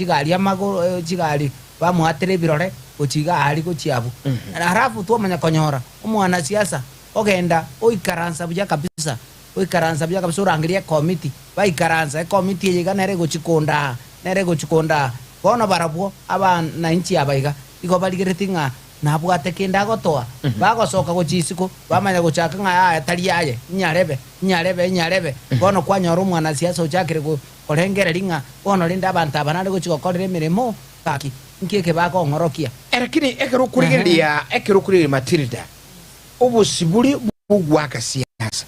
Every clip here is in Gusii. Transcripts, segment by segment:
Chigari amagoro, chigari bamoatera ebirore gochia iga aria gochia abwo. Halafu twamanya konyora omwanasiasa ogenda oikaransa buya kabisa, oikaransa buya kabisa orangeria ekomiti, baikaransa ekomiti eye iga nere egochia kondaa, nere egochia kondaa. Bono barabwo abananchi aba iga, igo barigeretie ng'a nabwate kende agotoa, bagosoka gochia isiko, bamanya gochaka ng'a yaya tari aye, inyarebe, inyarebe, inyarebe. Bono kwanyora omwanasiasa ochakire go. Korengereria ng'a bono rende abanto aba nare gochia gokorera emeremo, gaki, inki eke bakong'orokia? Lakini ekero okorigereria ekero okorigereria Matilda, obosibore bw'ogoaka siasa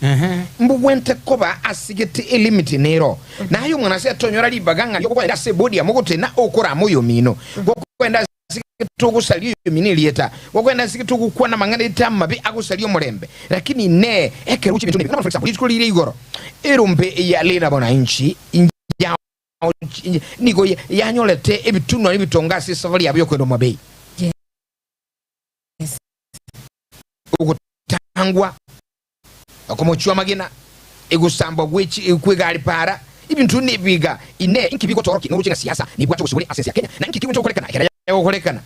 mbogwente koba ase gete elimit nero. Naye omwanasiasa tonyora ribaga ng'a gokoenda ase ebodi amo gotena okorama oyomino, gokoenda ase gete ogosaria oyomino erieta, gokoenda ase gete ogokwana amang'ana ete amabe agosaria omorembe. Lakini inee, ekero gochia ebinto nebi, buna for example, rituko riria igoro, erombe ya Linda Mwananchi nigo yanyorete ebitunwa nebitonga ase esafari yabo yokoenda Homa Bay. Yes. Ogotangwa, okomochwa amagena, egosambwa kw'egari para, ebinto nebiga. Inee, inki bigotorokia noroche ng'a siasa nebwate obosibore ase ense ya Kenya, na inki kegocha gokorekana ekero yagokorekana?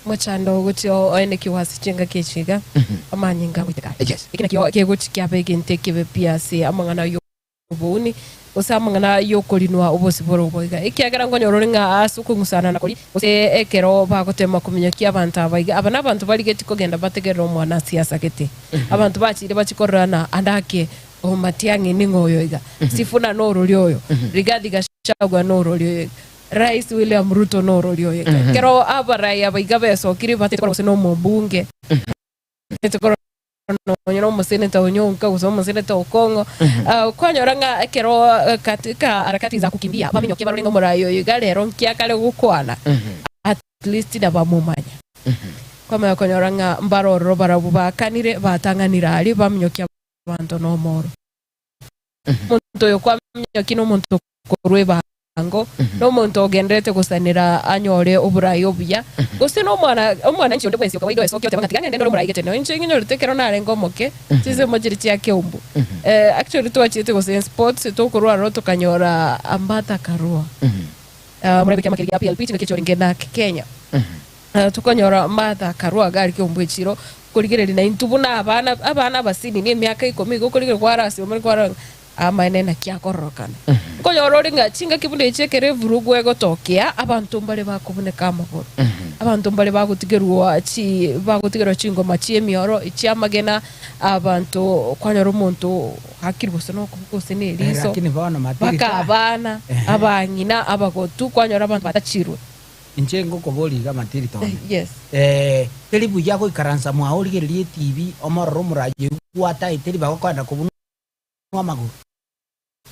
Mochando ogochia oenekigwa ase chingaki echi iga, amanyinga agoiteka are. Yes. Eki nakio kegochi kiaba egento ekebe pi ase amang'ana y'obouni, gose amang'ana y'okorinwa obosibore obo iga. Ekiagera nkonyora ore ng'a ase okong'usana na koria, gose ekero bagotema kominyokia abanto aba iga, aba nabanto barigetie kogenda bategerere omwana ase asagete. Abanto bachire bachie korora na ande ake o Matiang'i ning'o oyo iga, Sifuna norori oyo, Rigathi Gachagua norori oyo iga. Rais William Ruto norori oyo iga. Ekero abarai aba iga besokire batete korora gose nomobunge, batete korora nonye na omoseneta Onyonka gose omoseneta Okong'o, ah, kwanyora ng'a ekero katika harakati za kukimbia baminyokie barore ng'a omorai oyo iga rero nki akare gokwana, at least nabamomanya. Kwamanya konyora ng'a mbarororo barabwo bakanire batang'anire aria baminyokia abanto nomoro. Omonto oyo kwaminyokia nomonto okorwa ebango, nomonto ogendererete gosanera anyore oborai obuya, gose nomwana omwananchi onde bwensi o kawaida oesokia oteba ng'a tiga ngende ndore omorai gete. Nonya inche nginyorete ekero narenge omoke, chinsemo chiria chia Keumbu, actually twachiete gose sports tokorwa aroro tokanyora Martha Karua, omorai bw'ekiama keria gia PLP chingaki echio orenge NARC Kenya. Tokonyora Martha Karua iga aria Keumbu echiro, korigereria naintwe buna abana abana abasinini emiaka ikomi iga okorigereria kwara ase omore kwarora ng'a amaene naki akororokana. Nkonyora ore ng'a chingaki buna echi ekero evurugu egotokea, abanto mbare bakobuneka amagoro, abanto mbare bagotigerwa chi bagotigerwa chingoma chi'emioro, echi'amagena, abanto kwanyora omonto oakirwe gose nokoboko gose na eriso, Lakini bono mpaka Matilda, abana, abang'ina, abagotu, kwanyora abanto batachirwe. Inche ngokoboria iga Matilda one, Yes. eh, teri buya goikaransa mwao origererie etibi omorore omoraia oyio gwataete ribaga okoenda kobunwa amagoro.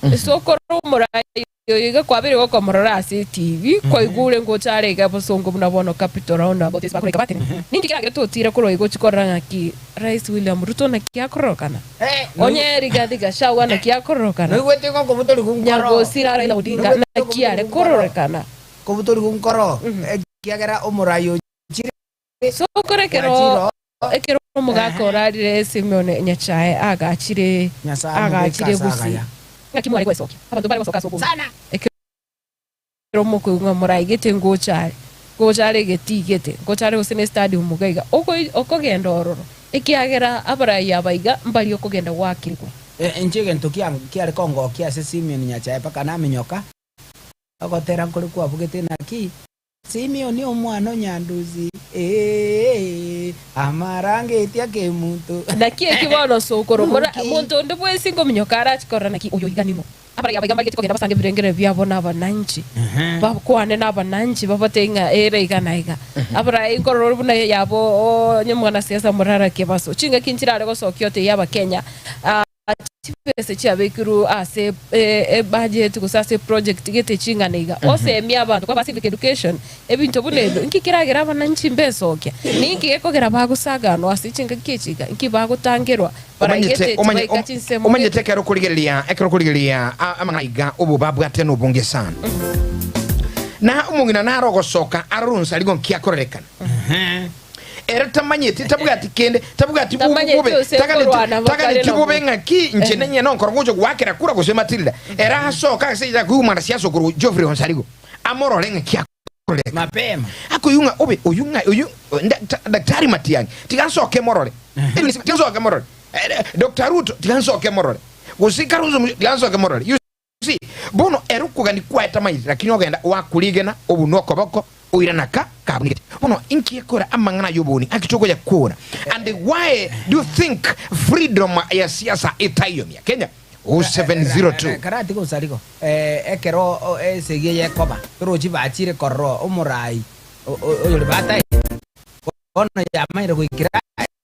Ase okora omoraia oyo iga kwabeire gokomorora ase etibi, kwaigure ngocha are iga bosongo buna bono Capital Roundabout ase bakoreka batebe, Ninki keragere totire korwa iga ochia korora ng'aki Rais William Ruto naki akororokana? Onye Rigathi Gachagua naki akororokana? Noigwete iga okobutorigwa nkoro. Nyagosira Raila Odinga naki are kororekana? Kobutorigwa nkoro, ekiagera omorai ochire Sokoro ekero gwachire oo. ekero omogaka orarire Simeon Nyachae agachire Nyasae amobeke agachire ase Gusii. agaya. Ng'aki mware gwesokia? Abanto mbare gosoka ase obonge. Sana. Ekero mokoigwa ng'a morai gete ngocha are, ngocha are egetii gete, ngocha are gose ne stadium iga iga, okoi okogenda ororo, ekiagera abarai aba iga mbari okogenda goakirigwa. Inche egento kiare kongokia ase Simeon Nyachae mpaka naminyoka, Ogotera nkore kwabugete naki? Simioni omwana o Nyandusi, ee, amarangetie akemunto. Naki eki bono sokoro, mora, Nki? monto onde bwensi nkominyoka arache korora naki oyo iga ning'o. Abarai aba iga mbarigetie kogenda basange ebirengererio biabo nabananchi, bakwane nabananchi, babatebie ng'a ere iga na iga. Abarai nkorora ore buna yabo onye omwanasiasa Morara Kebaso, chingaki nchirare gosokia otebie Abakenya, Chibesa chiabekirwe ase ebudget gose ase eproject gete ching'ana iga, osemie abanto kwaba civic education, ebinto buna ebio, inki keragere abananchi mbesokia? Ninki gekogera bagosaganwa ase chingaki echi iga? Inki bagotangerwa Omanyete baraigete omanye tibaika chinsemo omanyete gete? ekero okorigereria ekero okorigereria a- amang'ana iga obo babwate nobonge sana na omong'ina naro ogosoka arore onsarigo nki akorerekana Ere tamanyeti, tabwati kende, tabwati bu- Tamanyeti bobe, gose taganeti, korwana bakare taganeti nabwo. bobe ng'aki inche nenyene onkoro ngocha goakera kura gose Matilda. Ere asoka ase enchera koigwa mwanasiasa okorwa Geoffrey Onsarigo. Amorore ng'aki akoreka. Mapema. Akoigwa ng'a obe oyu ng'a oyu nda- Daktari Matiang'i tiga nsoke morore. Edwin Sifuna tiga nsoke morore. Doctor Ruto tiga nsoke morore. Gose Kalonzo Musyoka tiga nsoke morore. You see, bono ere okogania kwaye tamairi lakini ogenda oakorigena obunwe okoboko oirana ka kabunigete. Bono inki ekora amang'ana ay'oboni ng'aki togoyakora? And why do you think freedom ya siasa etaiyo mia Kenya? 0702. Karatiga osarigo, ekero esegi eye ekoba, torochi bachire korora omorai oyore bataete, bono yamaire goikera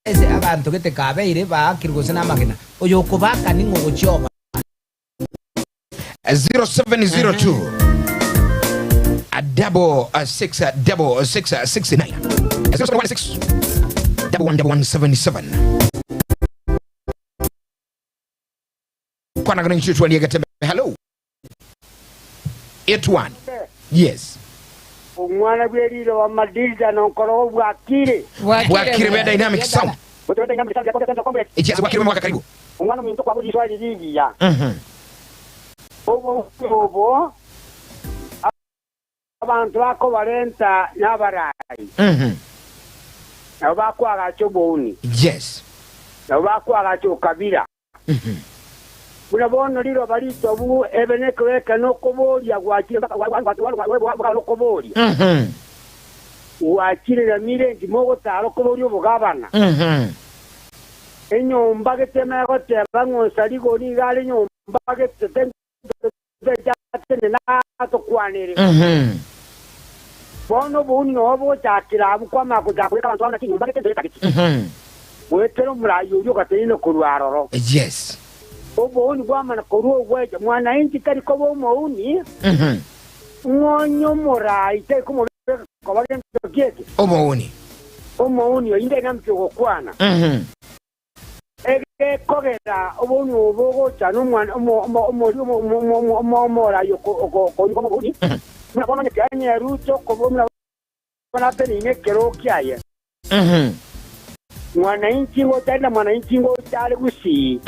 ase abanto gete kabeire baakirwe gose namagena, oyokobaaka ning'o ogochia oba? 0702 666669 0716 111177 kwana kana nchio twani egetembe hello 81 yes Omwana bw'eriroba Matilda nonkorogo bwakire. Bwakire be dynamic sound Echiase bwakire mwaka karibu Omwana ominto kwabora riswali rigiya. Obobe obo abanto bakobarenta nabarai, nabo bakoagacha obouni, nabo bakoagacha okabira. Buna bono riroba ritobu ebe nekero eke nokoboria gwachire nokoboria gwachire Nyamira engima ogotara okoboria obogabana. Enyomba gete emegoteba ng'a onsarigo nigo are nyomba gete tenena atokwanere. Bono obouni nobo bogochakera abwo kwamanya gochaka kobeka abanto babo naki nyomba gete toetageti. Goetera omoraai oria ogatenena korwa aroro. Obouni bwamana korwa ogwecha. Mwananchi tari koba omouni, ng'onye omoraai tari komobeka koba gento kieke. Omouni. Omouni oyio ndari namche ogokwana. Egekogera obouni obo bogocha nomwana omoraai okorikwa omouni, buna bono onye kianyeruche okoba buna bono ateneine ekerogo kiaye. Mwananchi ngocha are na mwananchi ngocha are gusii.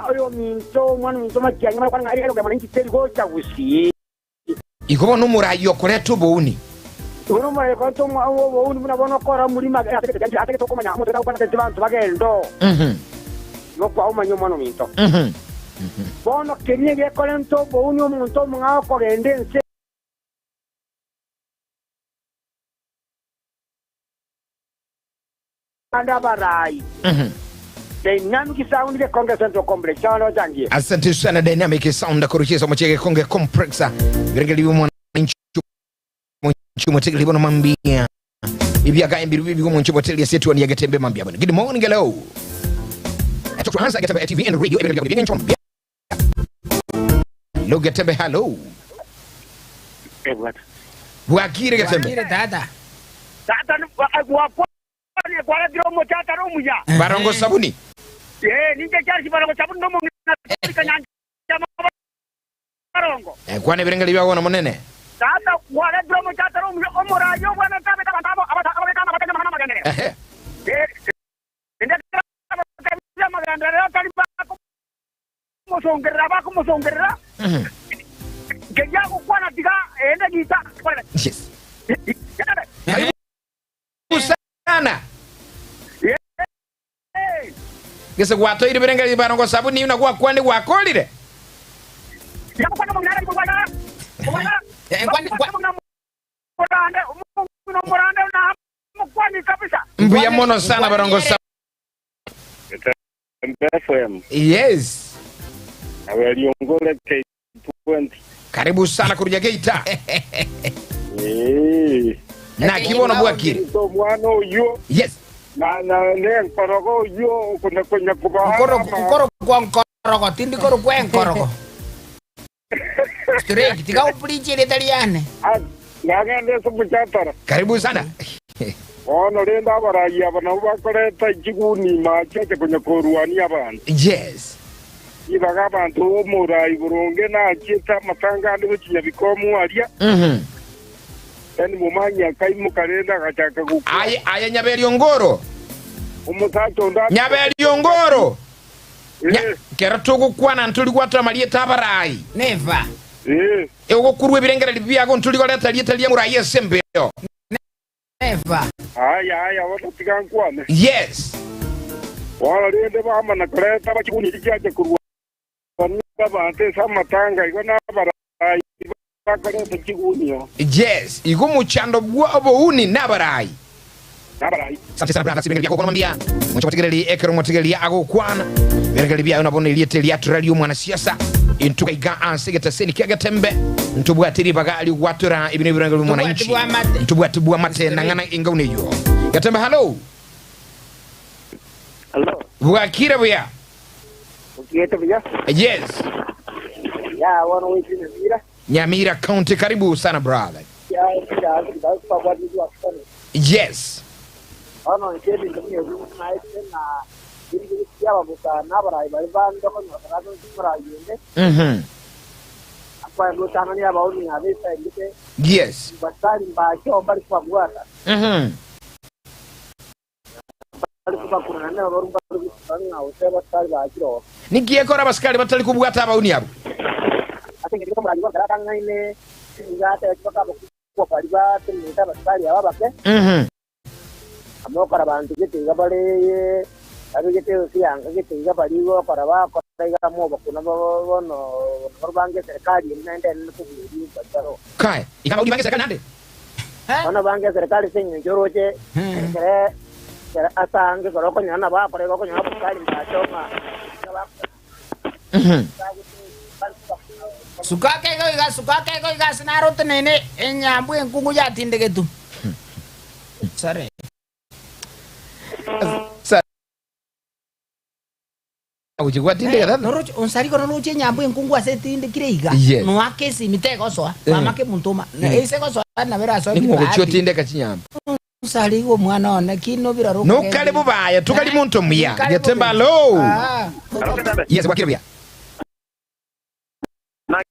Oyominto, omwana ominto matiang'i mara kwana ng'a ere mwananchi teri gocha gusii. Igo bono omoraai okoreta obouni. Igo nomoraai okoreta obouni buna bono okora omorimo atagete okomanya omonto tagokwana tari banto bagende oo. Igo kwaomanya omwana ominto. Bono keria egekorenta obouni omonto omong'ao okogenda ense. Abande abarai. Dynamic Sound Gekonge Central Complex abande bachangie. Asante sana Dynamic Sound koruchesa omochie Gekonge Complex. Birengeri bw'omwananchi omonchi omotegeri bono mambia. Ibiaga embiru bibi omonchi omotegeri ase etuoni ya Getembe mambia bono. Good morning hello. Talk to Hansa Getembe TV and radio every Hello Getembe hello. Ebwata. Bwakire Getembe. Bwakire tata. Tata gwakwane kwaretire omochakano omuya. Barongo sabuni. Eh, ninche Charles Barongo sabuni nomong'ina Kanyancha Barongo. Eh, kwana ebirengeri biago bono monene. Tata kwaretire omochakano omuya omorayi obwanete abete abanto abo ababeka amabatanya amang'ana amagenderero. Ehe. Eh, ende amagenderero atari bakomosongerera bakomosongerera keria agokwana tiga ende gita. Yes. Karibu sana. Gese gwatoire birengeri barongo sabuni na gwakwani gwakorire. Mbuya mono sana barongo sabuni. FM. Yes. Aweliongole K20. Karibu sana kuruja Geita. Eh. Naki bono bwakire. So mwana oyo Yes. na na ne nkorogo oyo kuna konya kuba. Nkoro nkoro kwa nkorogo tindi koro kwa nkorogo. Straight tiga upreach ritari yane. Nagende somuchatara. Karibu sana. Bono rende abarai aba nabo bakoreta chiguni macheche konya korwania abanto. Yes. Ibaga abanto omorai boronge nachiete amatanga ande gochinya bikomu aria. Yani momanya akaimoka rende agachaka gokwa. Aye aye Nyaberiongoro. Omosacha onde Nyaberiongoro. Nya, kero togokwana ntori gwatwa amarieta abarai. Never. Ee. Ogokurwa ebirengererio biago ntori koreta rieta ria morai ase embeo. Never. Aya, aya, bono tiga nkwane. Yes. Bono rende bamana koreta abachuni chiacha korwania abanto ase amatanga igo nabarai bakoreta chigunia. Yes. Igo omochando bwa obouni nabarai. Nabarai. Asante sana brother, ase ebirengererio biago okwana mbuya. Moche gotegereria ekero omotegereria agokwana. Ebirengererio biayo nabo nerieta eriatura ri'omwanasiasa. Intwe iga ase egetaseni kia Getembe ntobwate ribaga ri'ogwatora ebi nebirengererio Ntobwati bi'omwananchi. bw'amate. Ntobwati bw'amate nang'ana engauni eyio. Getembe hallo. Hello, Bwakire buya. okiete buya? Yes. Ya, bono goika Nyamira. Nyamira County karibu sana brother. Ya, ya, twabwatire twakwana. Yes. Bono inche ebinto buna ebio naetire na biri biababuta na abarai baria bande okonyora barabe omorai onde. Akwaye gotang'ani abaoni abesairete Yes. basari mbachoo mbari kobabwata. Bari kobakurana nabo barumba bari gosaba ng'a gose abasikari bachire oo. Ninki gekora abasikari batari kobwata abauni abwo? Ase engencho y'omorangi bw'ekero atang'aine, nigo atebeti bakabakwa baria batenenete abasikari aba abake, Amokora abanto gete iga bare babegete gose yanga gete iga baria gokora bakora iga mobakuna bono bono bange eserekari eri naende enene kobua eria bacharo. Kae, iga abauri bange eserekari naende. Bono bange eserekari ase eng'encho oroche ekere ekere ase ange ekero okonyora nabo akora iga okonyora abasikari mbacho ng'a iga bakora Suka akaigo iga, suka akaigo iga ase naro oteneine enyambu enkungu yatindegetwe. Sorry. Gochia gwatindeka tata. Noroche onsariko noroche enyambu enkungu ase etindekire iga. Yes. Noaka esimi tegosoa, Eh. kwamaka emonto oma. Ase egosoa nabo erasoe Ning'o ogochia kibahati. otindeka chinyambu? Onsariko omwana one ki nobira Nokare bobaya, tokari monto omuya. Getembe alo. Yes, gwakire buya. Naki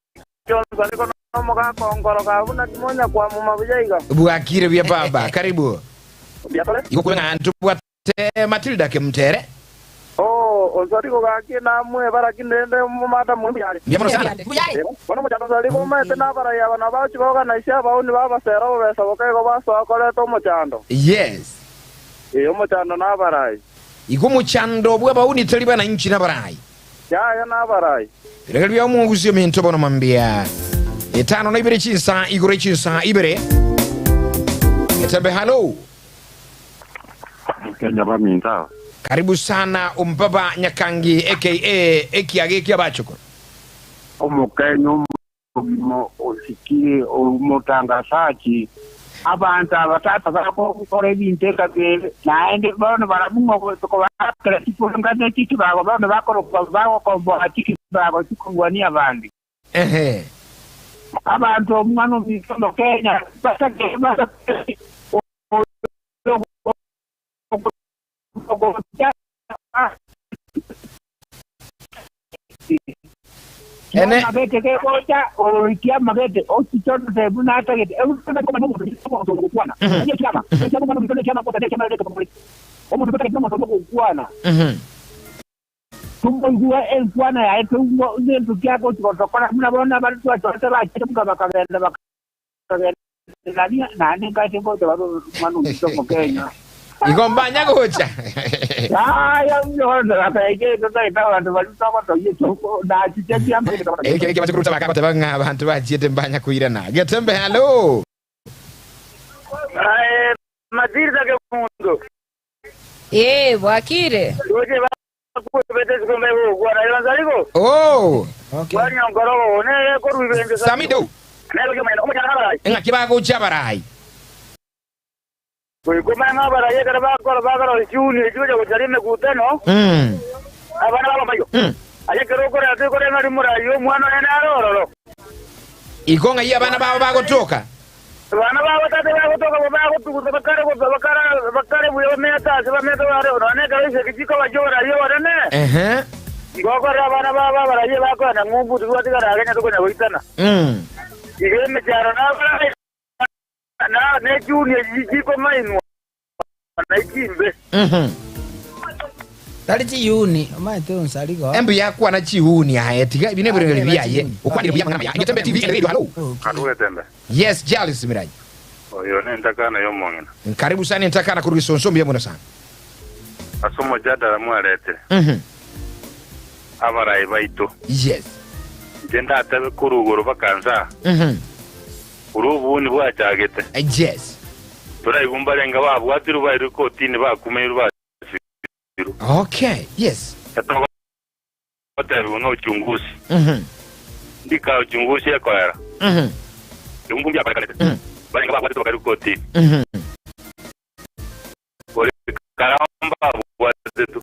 nomogaka onkoroka buna timonya kwamuma buya iga. Bwakire buya baba, karibu. Igo kwe ng'a ntobwate Matilda Kemutere. Oo, onsariko gaki namwe baraki rende momata mwe mbuyare. Mbuya mono sana. Bono omochando onsariko omaete nabarai aba nabo bagochia kogana ise abauni babasera obobesa boka igo basoa koreta omochando. Yes. Ee, omochando nabarai. Igo omochando bw'abauni tari bananchi nabarai. Yaya nabarai. Birenge bia omogusi ominto bono mambia etano na ibere chinsa igoro chinsa ibere. Getembe halo. Kenya baminto aba. Karibu sana ombaba Nyakangi aka ekiage kia bachokoro. Omokenya omogima osikire omotangasachi. Abanto aba tata bagokora ebinto ekabere, naende bono barabwo ng'a tokobaakera chikura ne chikibago bono bakorokwa bagokomboa chikibago chikogwania abande. Ehe. Abanto omwana ominto Omokenya batagete batagete oyo ogocha Ene- amabete kegocha oikia amabete ochichorete buna atagete omonto ogokwana ekiama ekiama omwana ominto nekiama gotata ekiama reke bakore omonto totagete nomonto ogokwana tomoigwe enkwana yaye toigwe gento kiagochi gotokora buna bono abare twachorete bachete muka bakagenda bakagenda nani naende nkache ngocha bare omwana ominto Omokenya. Igo mbanya gocha. Yaya totagete abanto baria togotogia nachiche kiama Ekio ekio bache koruta bakagoteba ng'a abanto bachiete mbanya koirana. Getembe hallo. Matilda Kemunto. Ee, bwakire. Roche bakwebete sikombe gokwana yonzariko. Oh. Okay. Wanyonkorogo nere korwa ibenge Samido. Nere kemanya omochana nabarai. Ng'aki bagocha abarai. Goikoma ng'a abarai ekero bakora bakora chiuni echio gocha gocharia emekutano. Abana babayo. Aye ekero okoreta okore ng'a rimorai omwana oye nare ororo. Igo ng'ai abana babo bagotoka. Abana babo tate bagotoka bo bagotuguta bakare gosa bakara bakare buya bamete ase bamete bare nonye ekero iseki chikoba chioborai obonene. Ehe. Ngokorera abana babo abarai bakoenda ng'umbu tibwatigara agenya tokonya goitana. Iga emechando nabarai na ne chuni echi chikomainwa na ichimbe. Tari chiyuni, omanyete onsarigo. Embuya akwana chiyuni aye tiga ebi nebirengeri biaye okwanire buya amang'ana amaya Getembe TV and radio hallo. Hallo Getembe. Yes Charles Miranyi. Oyo nentakana y'omong'ina. Karibu sana entakana korwa Gisonso mbuya mono sana. Ase omojadala mwaretire. Abarai baito. Yes. Inche ndatebe korwa igoro baka nse aa. Korwa obooni bwachagete. Yes. Toraigwe mbarenge babwatirwe bairwe kotini bakumeirwe basibirwe. Okay. Yes. Etogotebigwa nochungusi. Ndika uchungusi ekoera. Ebungu mbiakorekanete. Barenge babwatetwe bakairwa kotini. Ore karao mbabwatetwe.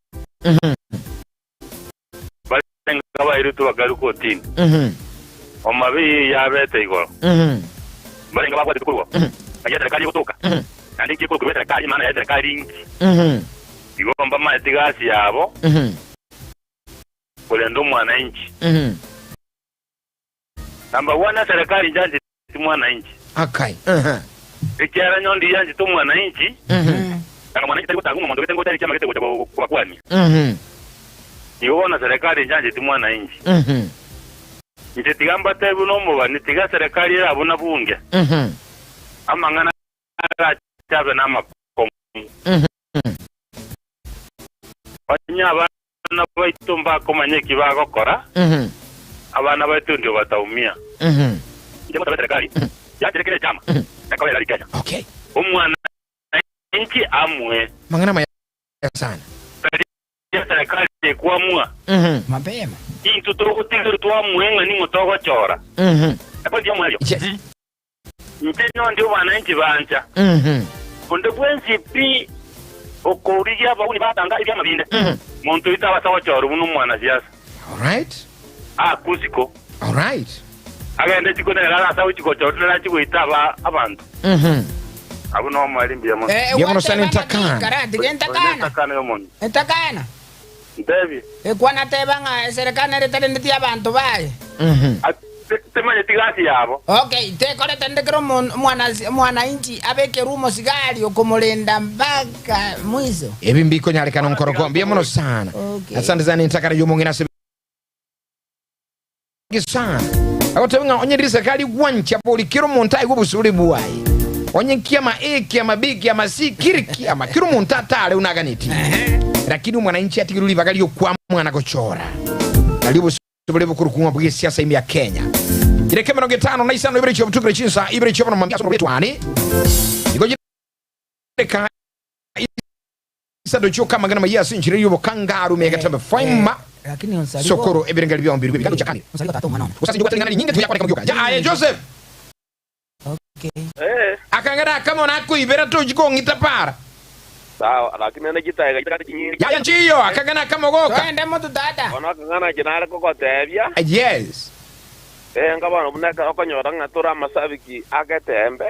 Barenge abairetwe bakairwa kotini. Omabe eye yabete igoro. Barenge babwatetwe korwa ng'ai eserekari egotoka, naende inki ekorokwa eserekari, emana ya eserekari inki? Igo mbamaete gasi yabo korenda omwananchi. Number one eserekari inchancheti mwananchi. Akai. Ehe. Ekiagera nyondi yanchete omwananchi, nanga mwananchi tari gotanga omonto gete ngocha ekiama gete gocha kobakwania. Igo bono serikali inchancheti mwananchi. Inche tiga mbatebi buna omobani, tiga serikali ere abwo na bunge, amang'ana arache abe namakong'u. Onye abana baito mbakomanya eki bagokora, abana baito ndio bataumia. Inche ngosabe serikali yanchere kera echama ekoba erari Kenya. Okay. Omwananchi amue. Mang'ana maya sana. Tari eserekari ekwamua. Mapema. Intwe togotigerwa twamue ng'a ning'o togochora. Epoint y'omoerio. Yes. Inche nonde obwananchi bancha. Onde bwensi pi okorigia abauni batanga ebiama binde, monto oito abasa gochorwa buna omwanasiasa. Alright. Aakwe isiko. Alright. Agende isiko nere arase agochia gochorwa nere achie goita aba abanto. Abwo nomoerio mbuya mono. Eh, Mbuya mono sana gwateba ng'a entakana. kara, tiga Oyo entakana. nentakana y'omonto. Entakana. Ntebie. Ekwana teba ng'a eserekari nere etarendeti abanto baye. Timanyeti gasi yabo. Okay, tekorete nde kera omwananchi abekerwe omosigari okomorenda mpaka mwisho. Ebi mbikonyarekana nkoroko mbuya mono sana. Okay. Asante sana entakana y'omong'ina ase sana. Agoteba ng'a onye riserikari gwancha bori kera omonto aigwe obosibore bwaye. Onye kiama A kiama B kiama C kiri kiama kera omonto atare buna aganetie. Lakini omwananchi atigirwe ribaga ri'okwamua na gochora. Nario obosibore bokorokwa ng'a bw'esiasa ime ya Kenya. Chidakika 52 ibere chi'obotukire chinsa ibere chi'obono mambia ase omorwetwane. Igo chidakika Isato chioka amang'ana amayia ase enchera y'obokangaru megetembe faima Lakini onsarigo. sokoro ebirengeri biombirwe ebigando chiakanire. Onsarigo tata omwana one. Gose ase inche obwate ring'ana rinyinge tigoyakoreka mogioka. Ja aye Joseph. Okay. Eh. Akang'ana akamo nakoibera tochi kong'ita para. Sawa, lakini nende chitaega chitagati chinyinge. Yaya nchiyo akang'ana akamo goka. Toende motu tata. Bono akang'ana inche nare kogotebia. Yes. Enga bono buna ekero okonyora ng'a tore amasabiki agetembe.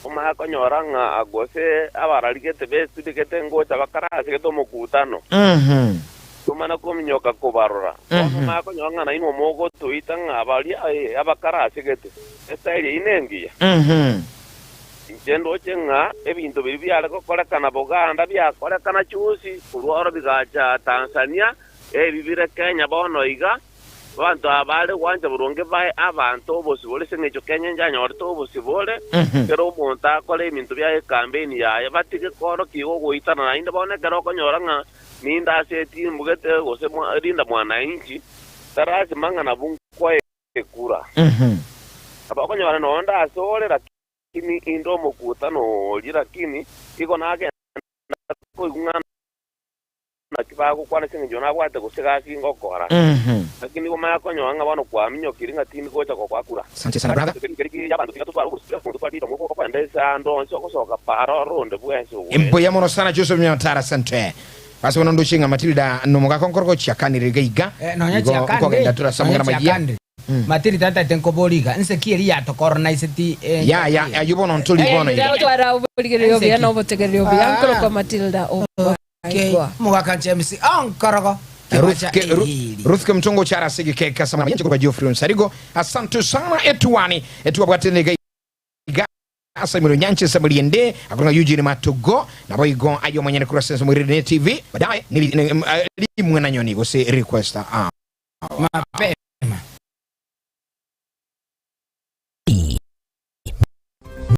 Omanye konyora ng'a gose abararigete besibigete ngocha bakarasegete omokutano, tomana kominyoka kobarora. Bono omanye konyora ng'a nainwe mogotoita ng'a baria abakarasegete, estaili eyio nengiya. Inche ndoche ng'a ebinto biria biare gokorekana Buganda biakorekana chusi, korwa oro bigacha Tanzania, ebi bire Kenya bono iga. Abanto aba baare gwancha boronge bae abanto obosibore ase engencho Kenya inche anyorete obosibore, kera omonto akore ebinto biaye ekambeini yaye, batige koorokia igo ogoitana naende bono ekero okonyora ng'a ninde ase etimu gete gose rinda mwananchi, tarasima ng'a nabwo nkoe ekura. Nabo okonyora nonde ase ore lakini inde omokutano oria lakini igo nagenda koigwa ng'a Naki bagokwana ase engencho nabwate gose gasi ngokora. Naki nigo maya konyora ng'a bono kwaminyokire ng'a tindi gocha gokoa kura. Asante sana brother. Abanto tiga totware obosio omonto twarire omwoko okoenda ase aande onsi ogosoka para oronde bwensi ogwete. Mbuya mono sana Joseph Nyamatara asante. Ase bono ndoche ng'a Matilda nomogaka onkoro gochiakanire iga iga. Eh, nonya Igo chiakande, nkogenda tura ase nonya amang'ana amaya. chiakande. Matilda tatete nkobori iga, nse ki eria yatokoronaisetie eh, Ya ya ayio bono ntori bono iga. Twara oborigereria obuya na obotegereri obuya Ah. nkorokwa Matilda Okay. Obaigwa. Omogaka James onkorogo Ruth kibacha ke, Ru, eriri. Ruth Kemutongo chara ase egekeka ase amang'ana amaye korwa Geoffrey Onsarigo. Asante sana etuani etuabwate niga iga. Ase emeremo nyanche ensemo riende akorwa ng'a Eugene Matugo naboigo aye omonyene korwa ase ensemo Rene TV badaye rimwenanyoni gose request. Mapema.